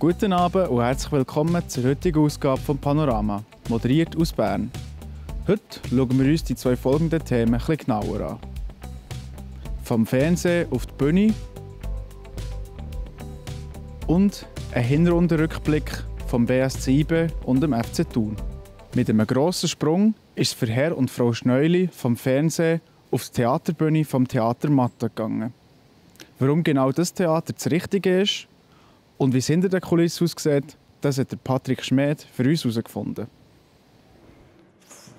Guten Abend und herzlich willkommen zur heutigen Ausgabe von Panorama, moderiert aus Bern. Heute schauen wir uns die zwei folgenden Themen etwas genauer an. Vom Fernsehen auf die Bühne und ein Hinrundenrückblick vom BSC IB und dem FC Thun. Mit einem grossen Sprung ist es für Herr und Frau Schneuli vom Fernsehen auf die Theaterbühne vom Theater Matta gegangen. Warum genau das Theater das Richtige ist und wie es hinter der Kulisse aussieht, das hat Patrick Schmed für uns herausgefunden.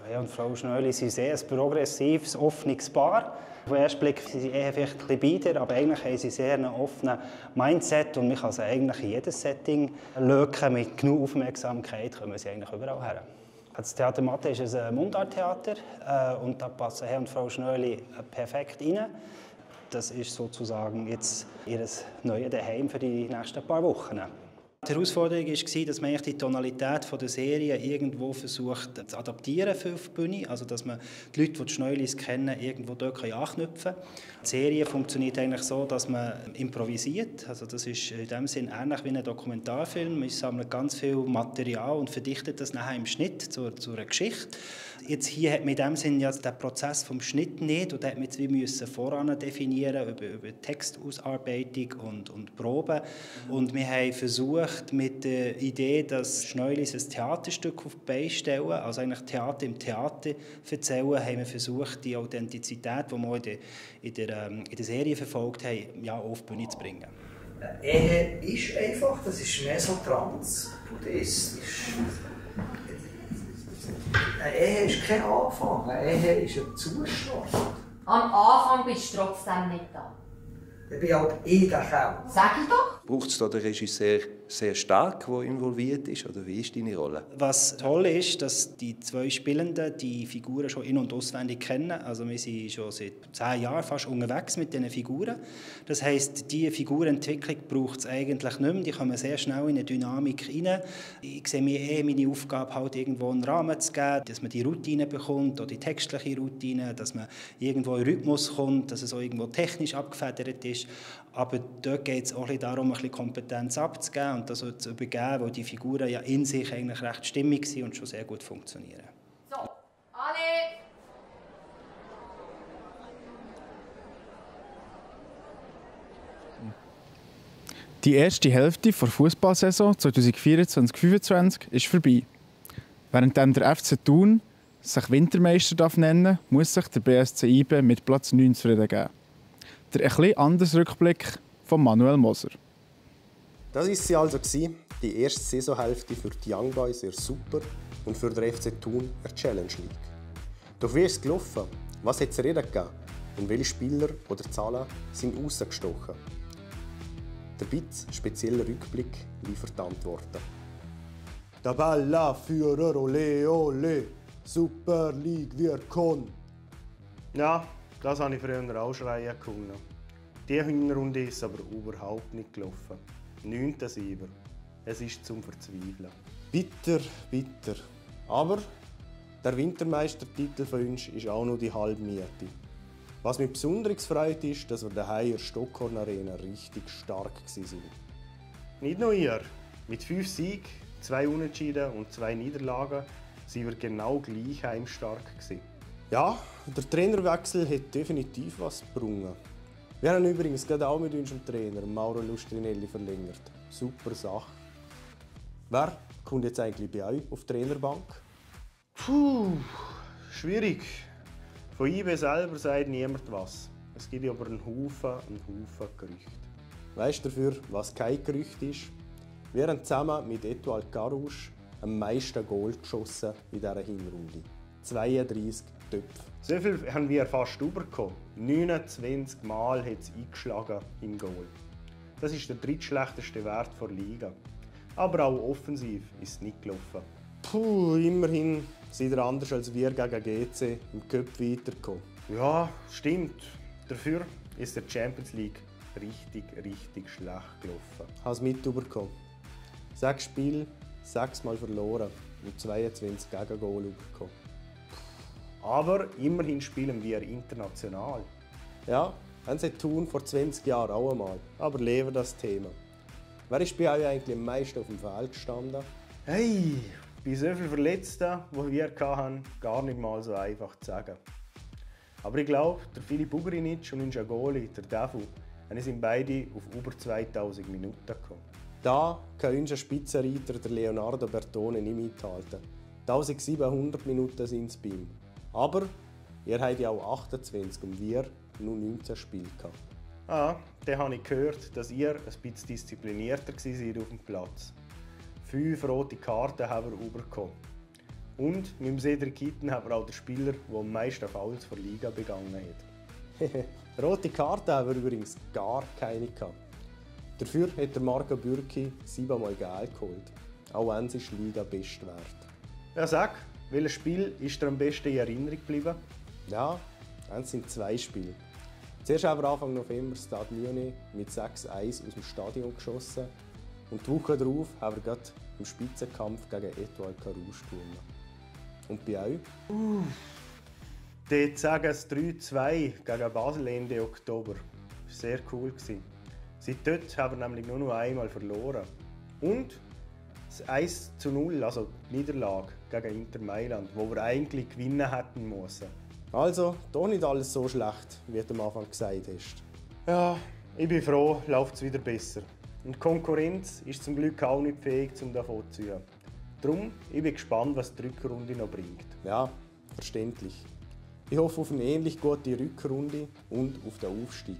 Herr und Frau Schneuli sind sehr ein progressives, offenes Paar. Auf den ersten Blick sind sie eher vielleicht ein bisschen bieder, aber eigentlich haben sie sehr einen offenen Mindset und man kann sie eigentlich in jedes Setting löken. Mit genug Aufmerksamkeit kommen sie eigentlich überall her. Das Theater Matta ist ein Mundarttheater und da passen Herr und Frau Schneuli perfekt rein. Das ist sozusagen jetzt ihr neues Zuhause für die nächsten paar Wochen. Die Herausforderung war, dass man die Tonalität der Serie irgendwo versucht zu adaptieren für die Bühne. Also, dass man die Leute, die die Schneulis kennen, irgendwo dort anknüpfen kann. Die Serie funktioniert eigentlich so, dass man improvisiert. Also, das ist in dem Sinn ähnlich wie ein Dokumentarfilm. Man sammelt ganz viel Material und verdichtet das nachher im Schnitt zu einer Geschichte. Jetzt hier hat man in dem Sinn ja den Prozess vom Schnitt nicht und da hat man jetzt wie voran definieren über Textausarbeitung und Proben. Und wir haben versucht mit der Idee, dass Schneulis ein Theaterstück auf die Beine stellen, also eigentlich Theater im Theater erzählen, haben wir versucht, die Authentizität, die wir in der Serie verfolgt haben, ja, auf die Bühne zu bringen. Ehe ist einfach, das ist mehr so trans-buddhistisch. Eine Ehe ist kein Anfang, eine Ehe ist ein Zustand. Am Anfang bist du trotzdem nicht da. Ich bin halt der Kerl. Sag ich doch. Braucht es da den Regisseur sehr stark, der involviert ist, oder wie ist deine Rolle? Was toll ist, dass die zwei Spielenden die Figuren schon in- und auswendig kennen. Also wir sind schon seit 10 Jahren fast unterwegs mit diesen Figuren. Das heisst, diese Figurenentwicklung braucht es eigentlich nicht mehr. Die kommen sehr schnell in eine Dynamik rein. Ich sehe mir meine Aufgabe, halt irgendwo einen Rahmen zu geben, dass man die Routine bekommt, oder die textliche Routine, dass man irgendwo in Rhythmus kommt, dass es auch irgendwo technisch abgefedert ist. Aber dort geht es auch darum, ein bisschen Kompetenz abzugeben und das zu übergeben, weil die Figuren ja in sich eigentlich recht stimmig sind und schon sehr gut funktionieren. So, alle! Die erste Hälfte der Fußballsaison 2024-25 ist vorbei. Während der FC Thun sich Wintermeister nennen darf, muss sich der BSC IB mit Platz 9 zufrieden geben. Der etwas anders Rückblick von Manuel Moser. Das war sie also, die erste Saisonhälfte für die Young Boys sehr super und für den FC Thun eine Challenge League. Doch wie ist es gelaufen? Was hat es reden gegeben? Und welche Spieler oder Zahlen sind rausgestochen? Der BITS spezielle Rückblick liefert die Antworten. Tabellenführer, ole ole, Super League wird kommen. Ja, das habe ich früher auch schreien können. Die Hinrunde ist aber überhaupt nicht gelaufen. 9. Sieber. Es ist zum Verzweifeln. Bitter, bitter. Aber der Wintermeistertitel für uns ist auch nur die halbe Miete. Was mich besonders freut, ist, dass wir daheim in der Stockhorn Arena richtig stark waren. Nicht nur ihr. Mit 5 Siegen, 2 Unentschieden und 2 Niederlagen sind wir genau gleich heimstark gewesen. Ja, der Trainerwechsel hat definitiv was gebracht. Wir haben übrigens gerade auch mit unserem Trainer, Mauro Lustrinelli, verlängert. Super Sache. Wer kommt jetzt eigentlich bei euch auf die Trainerbank? Puh, schwierig. Von IB selber sagt niemand was. Es gibt aber einen Haufen Gerüchte. Weißt du dafür, was kein Gerücht ist? Wir haben zusammen mit Etoile Carouge am meisten Goal geschossen in dieser Hinrunde. 32 Töpfe. So viel haben wir fast bekommen. 29 Mal hat es eingeschlagen im Goal. Das ist der drittschlechteste Wert der Liga. Aber auch offensiv ist es nicht gelaufen. Puh, immerhin seid ihr anders als wir gegen GC im Cup weitergekommen. Ja, stimmt. Dafür ist der Champions League richtig schlecht gelaufen. Ich habe es mitbekommen. 6 Spiele, 6 Mal verloren und 22 Gegengol bekommen. Aber immerhin spielen wir international. Ja, haben sie Thun vor 20 Jahren auch einmal. Aber leben das Thema. Wer ist bei euch eigentlich am meisten auf dem Feld gestanden? Hey, bei so vielen Verletzten, die wir hatten, gar nicht mal so einfach zu sagen. Aber ich glaube, der Filip Ugrinic und unser Goalie, der Devu, sind beide auf über 2000 Minuten gekommen. Da kann unser Spitzenreiter, der Leonardo Bertone, nicht mithalten. 1700 Minuten sind es bei ihm. Aber ihr habt ja auch 28 und wir nur 19 Spiele gehabt. Dann habe ich gehört, dass ihr ein bisschen disziplinierter seid auf dem Platz. 5 rote Karten haben wir bekommen. Und mit dem Cedric Kitten haben wir auch den Spieler, der am meisten Fouls für die Liga begangen hat. Rote Karten haben wir übrigens gar keine gehabt. Dafür hat der Marco Bürki 7-mal Geld geholt. Auch wenn es Liga Bestwert. Ja, sag, welches Spiel ist dir am besten in Erinnerung geblieben? Ja, es sind 2 Spiele. Zuerst haben wir Anfang November Stade Lyonnais mit 6-1 aus dem Stadion geschossen. Und die Woche darauf haben wir gerade im Spitzenkampf gegen Etoile Carouge gewonnen. Und bei euch? Dort sagen es 3-2 gegen Basel Ende Oktober. Das war sehr cool. Seit dort haben wir nämlich nur noch einmal verloren. Und das 1-0, also die Niederlage gegen Inter Mailand, wo wir eigentlich gewinnen hätten müssen. Also, doch nicht alles so schlecht, wie du am Anfang gesagt hast. Ja, ich bin froh, läuft es wieder besser. Und die Konkurrenz ist zum Glück auch nicht fähig, um davon zu ziehen. Darum ich bin gespannt, was die Rückrunde noch bringt. Ja, verständlich. Ich hoffe auf eine ähnlich gute Rückrunde und auf den Aufstieg.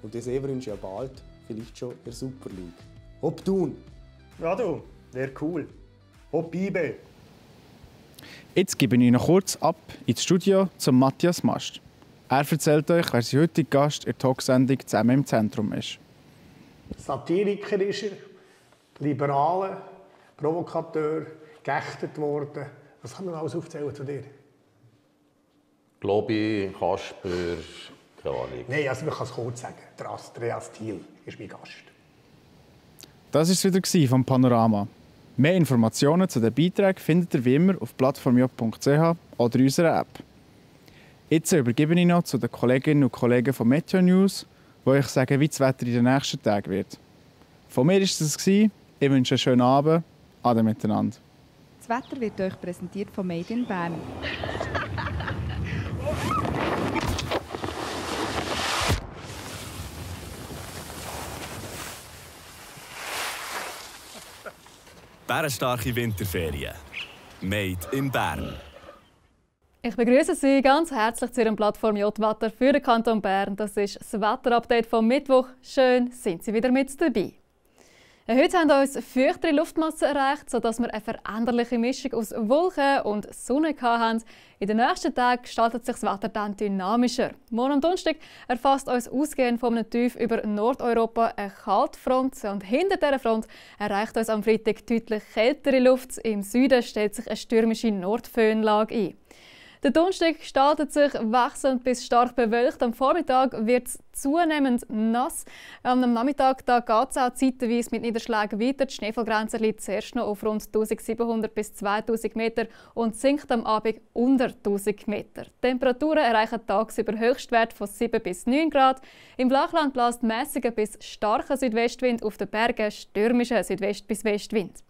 Und das sehen wir uns ja bald, vielleicht schon in der Super League. Hopp Thun! Ja du, wäre cool. Hopp IB! Jetzt gebe ich noch kurz ab ins Studio zum Matthias Mast. Er erzählt euch, wer sein heutiger Gast in der Talksendung «Zusammen im Zentrum» ist. Satiriker ist er, Liberaler, Provokateur, geächtet worden. Was kann man alles aufzählen zu dir? Globi, Kasper, keine Ahnung. Nein, also man kann es kurz sagen. Der Andreas Thiel ist mein Gast. Das war es wieder vom Panorama. Mehr Informationen zu den Beiträgen findet ihr wie immer auf plattformj.ch oder in unserer App. Jetzt übergebe ich noch zu den Kolleginnen und Kollegen von Meteo News, die euch sagen, wie das Wetter in den nächsten Tagen wird. Von mir war es. Ich wünsche einen schönen Abend. Ade miteinander. Das Wetter wird euch präsentiert von Made in Bern. Bärenstarke Winterferien. Made in Bern. Ich begrüße Sie ganz herzlich zu Ihrem Plattform J-Wetter für den Kanton Bern. Das ist das Wetterupdate vom Mittwoch. Schön, sind Sie wieder mit dabei. Heute haben uns feuchtere Luftmassen erreicht, sodass wir eine veränderliche Mischung aus Wolken und Sonne hatten. In den nächsten Tagen gestaltet sich das Wetter dann dynamischer. Morgen am Donnerstag erfasst uns ausgehend von einem Tief über Nordeuropa eine Kaltfront. Und hinter dieser Front erreicht uns am Freitag deutlich kältere Luft. Im Süden stellt sich eine stürmische Nordföhnlage ein. Der Donnerstag gestaltet sich wechselnd bis stark bewölkt. Am Vormittag wird es zunehmend nass. Am Nachmittag geht es auch zeitweise mit Niederschlägen weiter. Die Schneefallgrenze liegt zuerst noch auf rund 1700 bis 2000 Meter und sinkt am Abend unter 1000 Meter. Die Temperaturen erreichen tagsüber Höchstwerte von 7 bis 9 Grad. Im Flachland bläst mäßiger bis starker Südwestwind, auf den Bergen stürmischer Südwest- bis Westwind.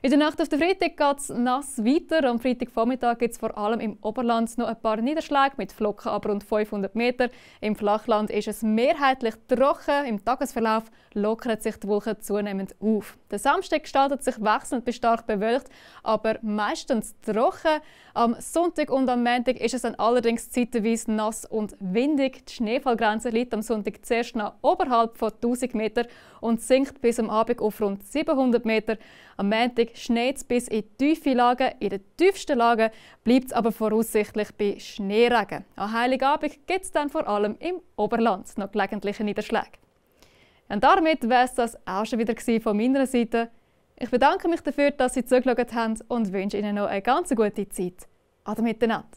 In der Nacht auf den Freitag geht es nass weiter. Am Freitagvormittag gibt es vor allem im Oberland noch ein paar Niederschläge mit Flocken ab rund 500 Meter. Im Flachland ist es mehrheitlich trocken. Im Tagesverlauf lockern sich die Wolken zunehmend auf. Der Samstag gestaltet sich wechselnd bis stark bewölkt, aber meistens trocken. Am Sonntag und am Montag ist es dann allerdings zeitweise nass und windig. Die Schneefallgrenze liegt am Sonntag zuerst noch oberhalb von 1000 Meter und sinkt bis am Abend auf rund 700 Meter. Am Montag schneit es bis in tiefe Lagen. In den tiefsten Lagen bleibt es aber voraussichtlich bei Schneeregen. An Heiligabend gibt es dann vor allem im Oberland noch gelegentliche Niederschläge. Und damit wäre es das auch schon wieder von meiner Seite. Ich bedanke mich dafür, dass Sie zugeschaut haben und wünsche Ihnen noch eine ganz gute Zeit. Ade miteinander.